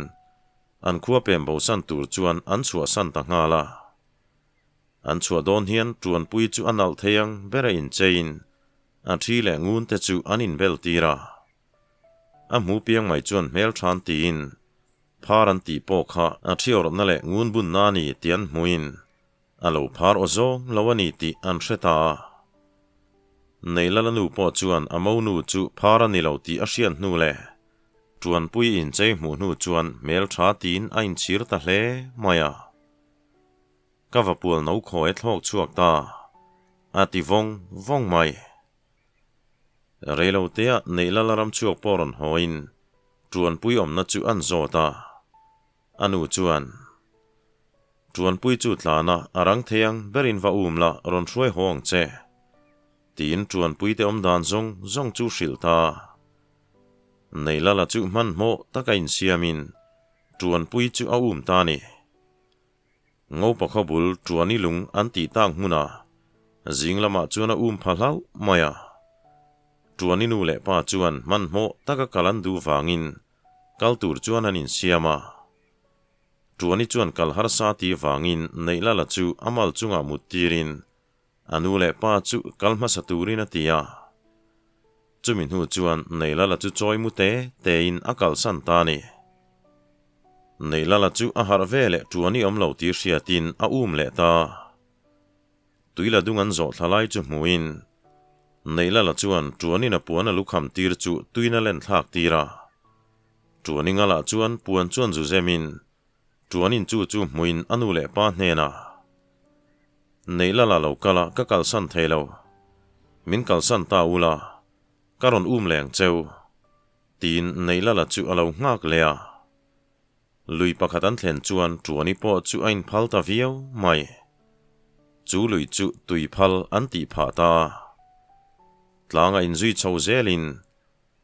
an khua pem bosan tur chuan an chhuahsan ta nghal a. An chhuah dawn hian Tuanpui chu a nalh thei ang ber a incheiin a thi leh ngun te chu an inbel tir a. A hmu piang mai chuan hmel than tiin phar an tih pawh kha a thi awrhna leh ngun bunna a ni tih an hmuin a lo phar aw zawng lo a ni tih an hre ta a. Neilala nu pawh chuan a monu chu phar a ni lo tih a hriat hnu leh Tuanpui inchei hmuh hnu chuan hmel tha tiin a inchhir ta hle mai a. Ka va pual no khawi a thlawk chhuak ta, a ti vawng vawng mai. Reilotea Neilala ram chhuak pawh rawn hawiin Tuanpui awmna chu an zawt a. A nu chuan, Tuanpui chu tlana a rang thei ang berin va um la rawn hruai haw ang che, tiin Tuanpuite awm dan zawng zawng chu hrilh ta. Neilala chu hmanhmawh taka insiamin Ṭuanpui chu a um ta a ni. Ngopa khaw bul Ṭuani lung an tih tak hmunah zing lamah chuan a um pha hlauh mai a. Ṭuani nu leh pa chuan hmanhmawh taka kal an duh vangin kal tur chuan an insiam a. Ṭuani chuan kal harsa tih vangin Neilala chu a mal chungah mut tirin A nu leh pa chu kal hmasa turin a ti a. Chumi hnu chuan Neilala chu chawi mu te tein a kalsan ta a ni. Neilala chu a harh ve leh ṭuan i awm lo tih hriatin a um leh ta. Tuila dung an zawh thla lai chu hmuin Neilala chuan ṭuanin a puan a lukham tir chu tuin a len thlak tir a. Ṭuani ngalah chuan puan chuan zu zemin Ṭuanin chu chu hmuin a nu leh pa hnenah, Neih la la lo kal a, ka kalsan thei lo. Min kalsan ta u la, ka rawn um leng cheu, tiin Neih la la chu a lo nghak leh a. Lui pakhat an thlen chuan Ṭuani pawh chu a inphal ta viau mai. Chu lui chu tuiphal an tih phah ta a. Tlanga inzui chho zelin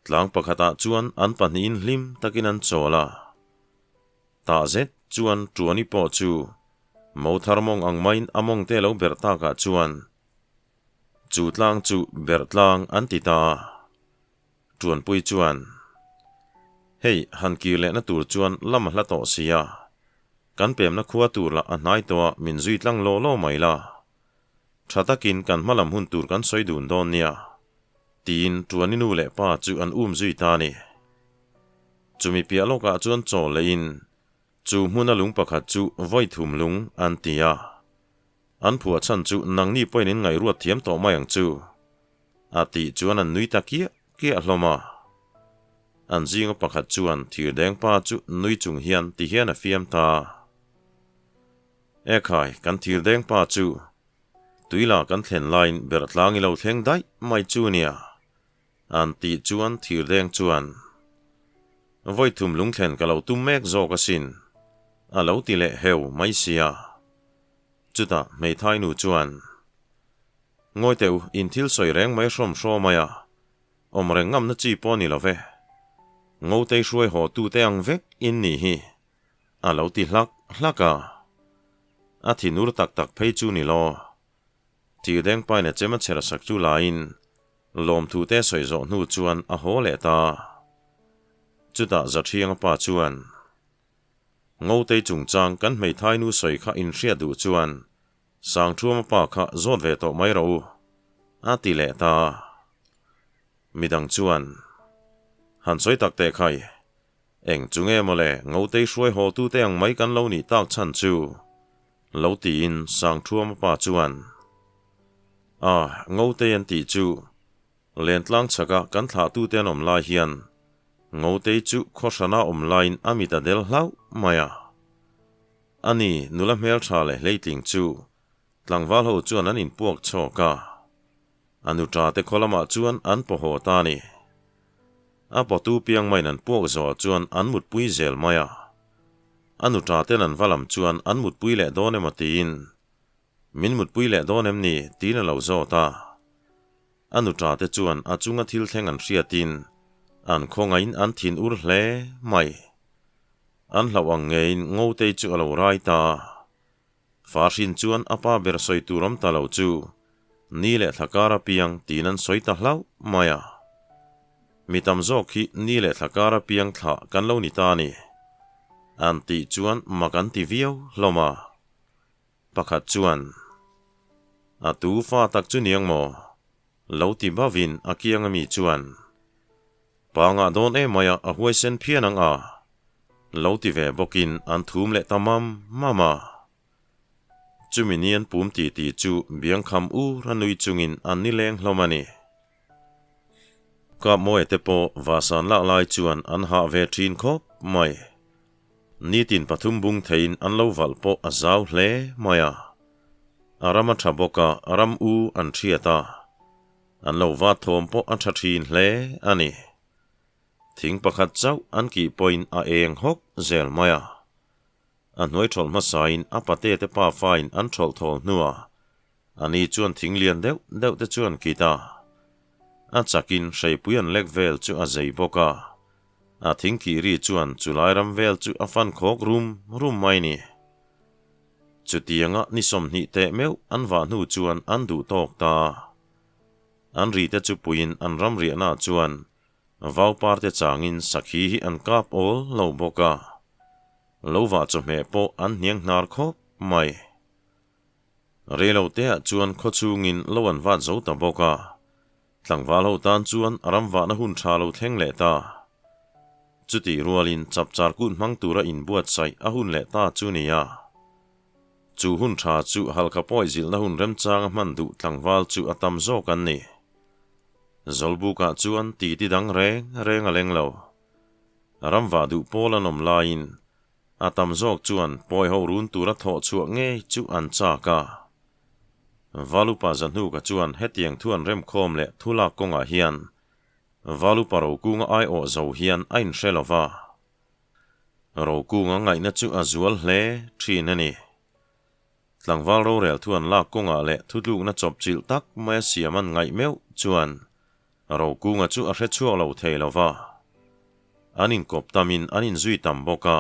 tlang pakhatah chuan an pahnihin hlim takin an chawl a. Tah zet chuan Ṭuani pawh chu mo thar mawng ang maiin a mawng te lo berh takah chuan chu tlang chu berh tlang an ti ta a. Ṭuanpui chuan, Hei, han kir lehna tur chuan lam a hla tawh si a, kan pemna khua tur lah a hnai tawh a min zui tlang law law mai la. Ṭha takin kan hma lam hun tur kan sawi dun dawn nia, tiin Ṭuani nu leh pa chu an um zui ta a ni. Chumi piah lawkah chuan chaw leiin chu hmuna lung pakhat chu vawi thum lung an ti a. An phuah chhan chu nangni pawhin in ngaihruat thiam tawh mai ang chu, a tih chuan an nui ta kiah kiah hlawm a. An zinga pakhat chuan thirdeng pa chu nui chung hian ti hian a fiam ta. Ekhai, kan thirdeng pa chu tuila kan thlen laiin berhtlang i lo thleng daih mai chu nia. An tih chuan thirdeng chuan, Vawi thum lungthlen ka lo tum mek zawk asin, a lo ti leh heu mai sia. Chutah hmeithai nu chuan, Ngawi teh u, in thil sawi reng mai hrawm hraw mai a, awm reng ngamna chi pawh ni lo ve. Ngotei hruai haw tute ang vek in nih hi, a lo ti hlak hlak a. A thinur tak tak phei chu ni law. Thirdeng paina chem a chher sak chu laiin Lawmthu te sawi zawh hnu chuan a haw leh ta. Chutah Zathianga pa chuan, Ngotei chungchang kan hmeithai nu sawi kha inhriat duh chuan Sangthuama pa kha zawt ve tawh mai rawh u, a ti leh ta. Midang chuan, Han sawi tak teh khai, eng chu nge mawle Ngotei hruai haw tute ang mai kan lo nih tak chhan chu, lo tiin Sangthuama pa chuan, A, Ngotei an tih chu Lentlang chhaka kan thlahtute an awm lai hian Ngotei chu khaw hrana awm laiin a mit a del hlauh mai a. Ani, nula hmeltha leh hleitling chu tlangval ho chuan an inpuak chhawk a. A nuṭa te khaw lamah chuan an paw haw ta a ni. A pawtu piang maiin an puak zawhah chuan an mutpui zel mai a. A nuṭa ten an va lam chuan an mutpui leh dawn emaw tiin Min mutpui leh dawn em ni? tiin a lo zawt a. A nuṭa te chuan a chunga thil thleng an hriatin an khawngaihin an thin ur hle mai. An hlauh ang ngeiin Ngotei chu a lo rai ta a. Fahrin chuan a pa ber sawi tur awm ta lo chu ni leh thla kar apiang tiin an sawi ta hlauh mai a. Mi tam zawk hi ni leh thla kar apiang thla kan lo ni ta a ni. An tih chuan mak an ti viau hlawm a. Pakhat chuan, A tu fa tak chu niang maw? Lo ti bavin a kiang ami chuan, Pa ngah dawn em mai a, a huaisen phian ang a, lo ti ve bawkin an thum leh ta mam mam a. Chumi ni an pum ti ti chu biangkham ur a nui chungin an ni leng hlawm a ni. Kapmawia te pawh vahsan lak lai chuan an hah ve thin khawp mai. Nitin pathum bung theiin an lo valh pawh a zau hle mai a. A ram a tha bawk a, ram u an hriat a. An lo vat thawm pawh a tha thin hle a ni. Thing pakhat chauh an kih pawhin a eng hawk zel mai a. A hnuai thawlh hmasain a pate te pafain an thawlh thawl hnuah ani chuan thing lian deuh deuh te chuan kit a. A chakin hreipui an lek vel chu a zei bawk a. A thing kih ri chuan chulai ram vel chu a fan khawk rum rum mai ni. Chutianga ni 20 teh meuh an vah hnu chuan an duh tawk ta. An ri te chu puiin an ram riahna chuan vau par te changin sakhi hi an kap awl lo bawk a. Lo vah chawhmeh pawh an hniang hnar khawp mai. Reiloteah chuan khaw chungin lo an vat zo ta bawk a. Tlangval ho tan chuan a ram vahna hun tha lo thleng leh ta. Chutih rualin chapchar kut hmang tura inbuatsaih a hun leh ta chu nia. Chu hun tha chu halkha pawi zilhna hun remchanga hman duh tlangval chu a tam zawk an ni. Zawlbukah chuan titi dang reng reng a leng lo. Ram vah duh pawl an awm laiin a tam zawk chuan pawi ho run tura thawh chhuah ngei chu an chak a. Valupa Zahnuka chuan hetiang thu an remkhawm leh thu lak kawngah hian Valupa Rokunga aiawh zo hian a inhre lo va. Rokunga ngaihna chu a zual hle thin a ni. Tlangval rorel thu an lak kawngah leh thutlukna chawpchilh tak maia siam an ngaih meuh chuan Rokunga chu a hre chhuak lo thei lo va. An inkawp tamin an inzui tam bawk a,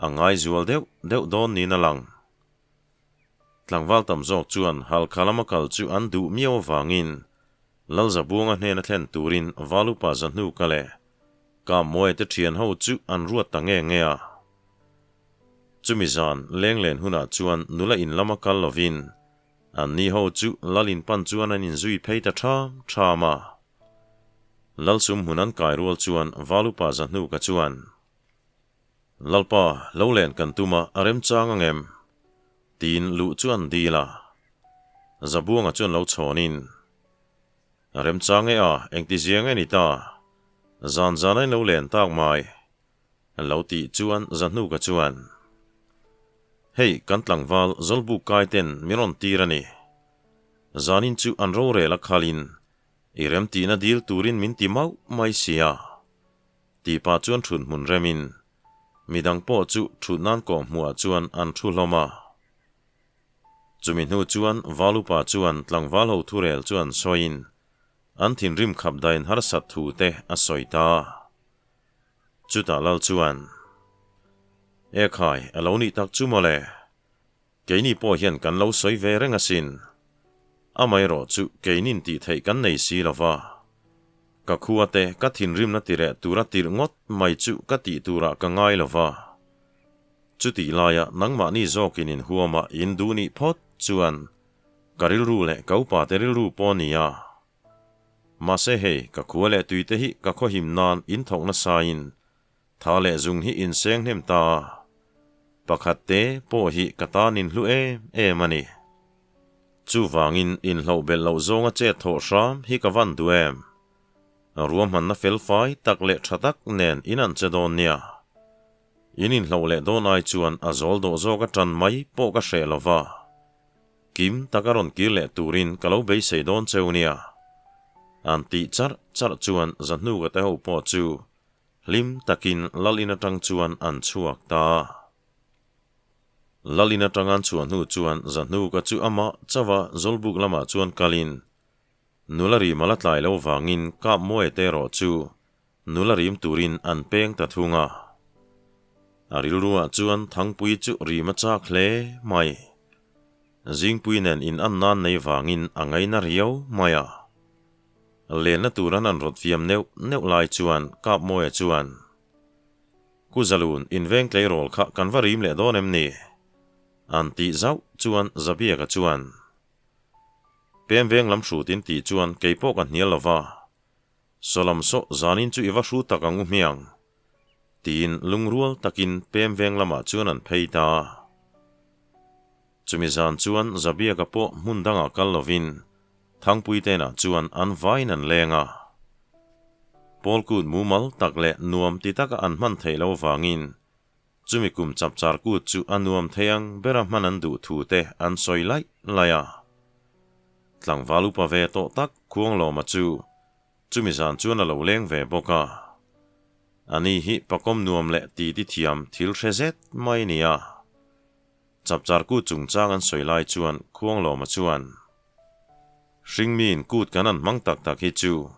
a ngaizual deuh deuh dawn niin a lang. Tlangval tam zawk chuan Halkha lama kal chu an duh miau avangin Lalzabuanga hnena thlen turin Valupa Zahnuka leh Kammuaia te thian ho chu an ruat ta nge nge a. Chumi zan lenglen hunah chuan nula in lama kal lovin anni ho chu Lal in pan chuan an inzui phei ta ṭham ṭham a. Lalsum hmun an kai rual chuan Valupa Zahnuka chuan, Lalpa, lo len kan tum a, a remchang ang em? Tiin luh chu an dil a. Zabuanga chuan lo chhawnin, A remchang e a, engti ziang e ni ta? Zan zan a in lo len tak mai. Lo tih chuan Zahnuka chuan, Hei, kan tlangval Zawlbuk kai ten min rawn tir a ni. Zanin chu an rorel a khalin, i remtihna dil turin min ti mauh mai sia. Tih pah chuan thut hmun remin midang pawh chu thut nan kawh hmuhah chuan an thu hlawm a. Chumi hnu chuan Valupa chuan tlangval ho thurel chuan sawiin an thinrim khap dain harsat thu te a sawi ta. Chutah lal chuan, Ekhai, a lo nih tak chu mawle. Keini pawh hian kan lo sawi ve reng asin. Amaherawh chu keinin tih theih kan nei si lo va. Ka khua te ka thinrimna tireh tura tirh ngawt mai chu ka tih turah ka ngai lo va. Chutih laia nangmahni zawkin inhuama in duh nih phawt chuan ka rilru leh ka upate rilru pawh nia. Mahse hei ka khua leh tuite hi ka khawhim nan in thawk nasain Tha leh zung hi inseng hnem ta a, pakhat te pawh hi ka tan in hlu em em a ni. Chuvangin inhloh belh loh zawnga chet thawh hram hi ka van duh em? Ruahmanna fel fai tak leh tha tak nen in an che dawn nia. In inhloh leh dawn ai chuan a zawl dawh zawk a tan mai pawh ka hreh lo va. Kim taka rawn kir leh turin ka lo beisei dawn cheu nia. An tih charh charh chuan Zahnuka te ho pawh chu Hlim takin Lal in atang chuan an chhuak ta. Lal in atang an chhuah hnu chuan Zahnuka chu amah chauha Zawlbuk lamah chuan kalin nula rim a la tlai lo vangin Kapmawia te erawh chu nula rim turin an peng ta thung a. A rilruah chuan Thangpui chu rim a chak hle mai. Zingpui nen in an nan nei vangin a ngaina riau mai a. Lenna tur an an rawt fiam neuh neuh lai chuan Kapmawia chuan, Ku Zalun, inveng tleirawl kha kan va rim leh dawn em ni? An tih zauh chuan Zabiaka chuan, Pem veng lam hrut in tih chuan kei pawh ka hnial lo va, Sawlam saw zanin chu i va hru tak ang u hmiang, tiin lungrual takin pem veng lamah chuan an phei ta. Chumi zan chuan Zabiaka pawh hmun dangah kal lovin Thangpui tenah chuan an vaiin an leng a. Pawlkut mumal tak leh nuam ti taka an hman theih loh vangin chumi kum chapchar kut chu a nuam thei ang bera hman an duh thu te an sawi laih laih a. Tlangval upa ve tawh tak Khuanglawma chu chumi zan chuan a lo leng ve bawk a. Ani hi pakawm nuam leh titi thiam thil hre zet mai a ni a. Chapchar kut chungchang an sawi lai chuan Khuanglawma chuan, Hringmiin kut kan an hmang tak tak hi chu.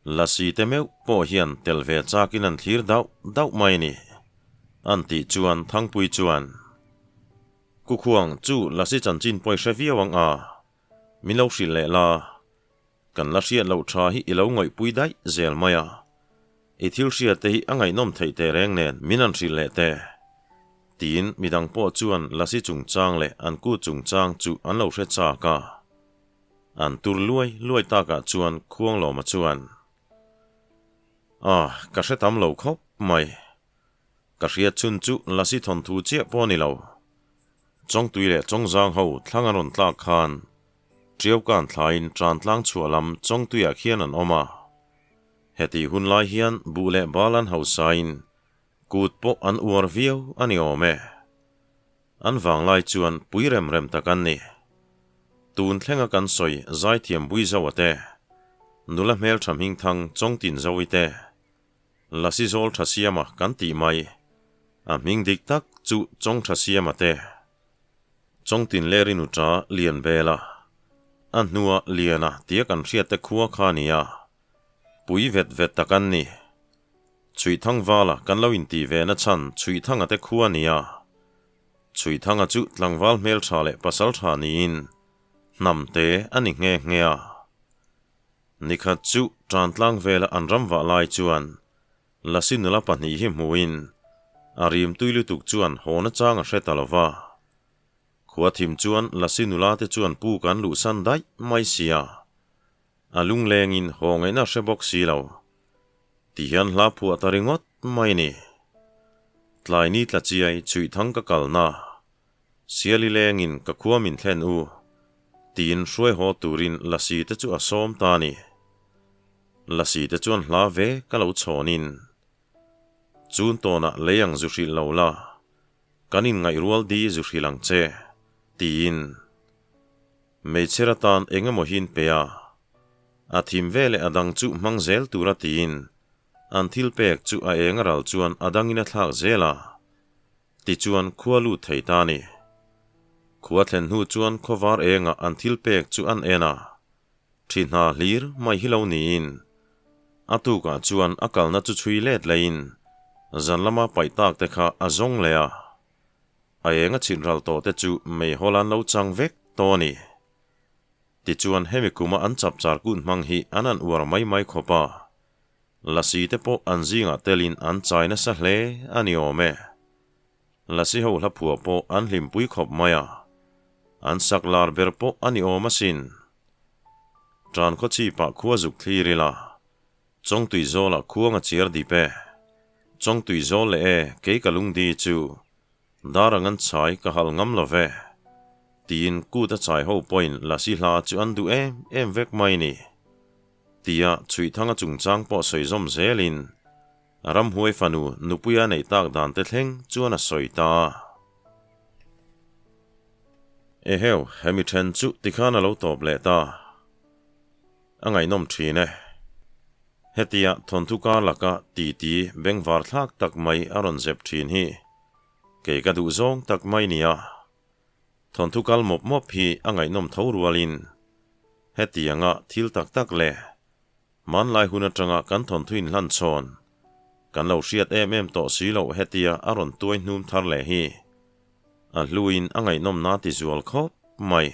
Lasi te meuh pawh hian tel ve chakin an thlir dauh dauh mai a ni, an tih chuan Thangpui chuan, Kukhuang chu Lasi chanchin pawh i hre viau ang a, min lo hrilh leh la, kan la hriat loh tha hi i lo ngawihpui daih zel mai a, i thil hriat te hi a ngaihnawm theih teh reng nen min han hrilh leh teh, tiin midang pawh chuan Lasi chungchang leh an kut chungchang chu an lo hre chak a. An tur luai luai takah chuan Khuanglawma chuan, Ah, ka hre tam lo khawp mai. Ka hriat chhun chu Lasi thawnthu chiah pawh a ni lo. Chawngtui leh Chawngzang ho thlang an rawn tlak khan Ṭiaukan thlaiin Ṭantlang chhuah lam Chawngtuiah khian an awm a. Hetih hun lai hian buh leh bal an hausain kut pawh an uar viau a ni awm e. An vanglai chuan pui rem rem tak an ni. Tun thlenga kan sawi zaithiam Buizoa te, nula hmeltha hmingthang Chawngtin Zoe te, Lasi Zawl Tha Siama kan tih mai, a hming dik tak chu Chawngtha Siama te, Chawngtin Lerinu Ta Lianbela, a hnua Liana tia kan hriat te khua kha a ni a, pui vet vet tak an ni. Chhuihthangvala kan lo intih ve na chhan Chhuihthanga te khua a ni a. Chhuihthanga chu tlangval hmeltha leh pasal tha niin hnam te a ni nghe nghe a. Nikhat chu Tantlang vela an ram vah lai chuan Lasi nula pahnih hi hmuhin a rim tui lutuk chuan haw na chang a hre ta lo va. Khua thim chuan Lasi nula te chuan puk an luhsan daih mai sia. A lunglengin haw ngaihna hre bawk si lo. Ti hian hla phuah ta ringawt mai ni. Tlai ni tla chiai chhuih thang ka kalna, Siali lengin ka khua min thlen u, tiin hruai haw turin Lasi te chu a sawm ta ni. Lasi te chuan hla ve ka lo chhawnin, Chun tawnah lei ang zu hrilh lo la, kan inngaih rual di zu hrilh ang che, tiin. Hmeichher atan eng emaw hi in pe a, a thim ve leh a dang chu hmang zel tura tiin an thil pek chu a eng a ral chuan a dangin a thlak zel a, tichuan khua lut thei ta a ni. Khua thlen hnu chuan khawvar engah an thil pek chu an en a, thi hna hlir mai hi lo niin a tukah chuan a kalna chu chhui let leiin zan lama paih tak te kha a zawng leh a. A eng a chhin ral tawh te chu meihawl an lo chang vek tawh a ni. Tichuan hemi kuma an chapchar kun hmang hi an an uar mai mai khawp a, Lasi te pawh an zingah telin an chai nasa hle a ni awm e. Lasi ho hla phuah pawh an hlimpui khawp mai a, an sak lar ber pawh a ni awm asin. Tan khaw chhipah khua zuk thlir ila, Chawngtui zawlah khuang a chiar dip e. Chawngtui zawl leh e kei ka lungdi chu dar ang an chhai ka hal ngam lo ve. Tiin kut a chai ho pawhin Lasi hla chu an duh em em vek mai ni. Tia Chhuihthanga chungchang pawh sawi zawm zelin Ramhuai fanu nupuia neih tak dan te thleng chuan a sawi ta a. Eheu, hemi then chu tikhan a lo tawp leh ta. A ngaihnawm thin e. Hetia thawnthu kar laka titi bengvar thlak tak mai a rawn zep thin hi kei ka duh zawng tak mai nia. Thawnthu kal mawp mawp hi a ngaihnawm tho rualin hetianga thil tak tak leh hmanlai hun atanga kan thawnthu inhlan chhawn kan lo hriat em em tawh si loh hetia a rawn tuai hnum thar leh hi a hluin a ngaihnawm na ti zual khawp mai.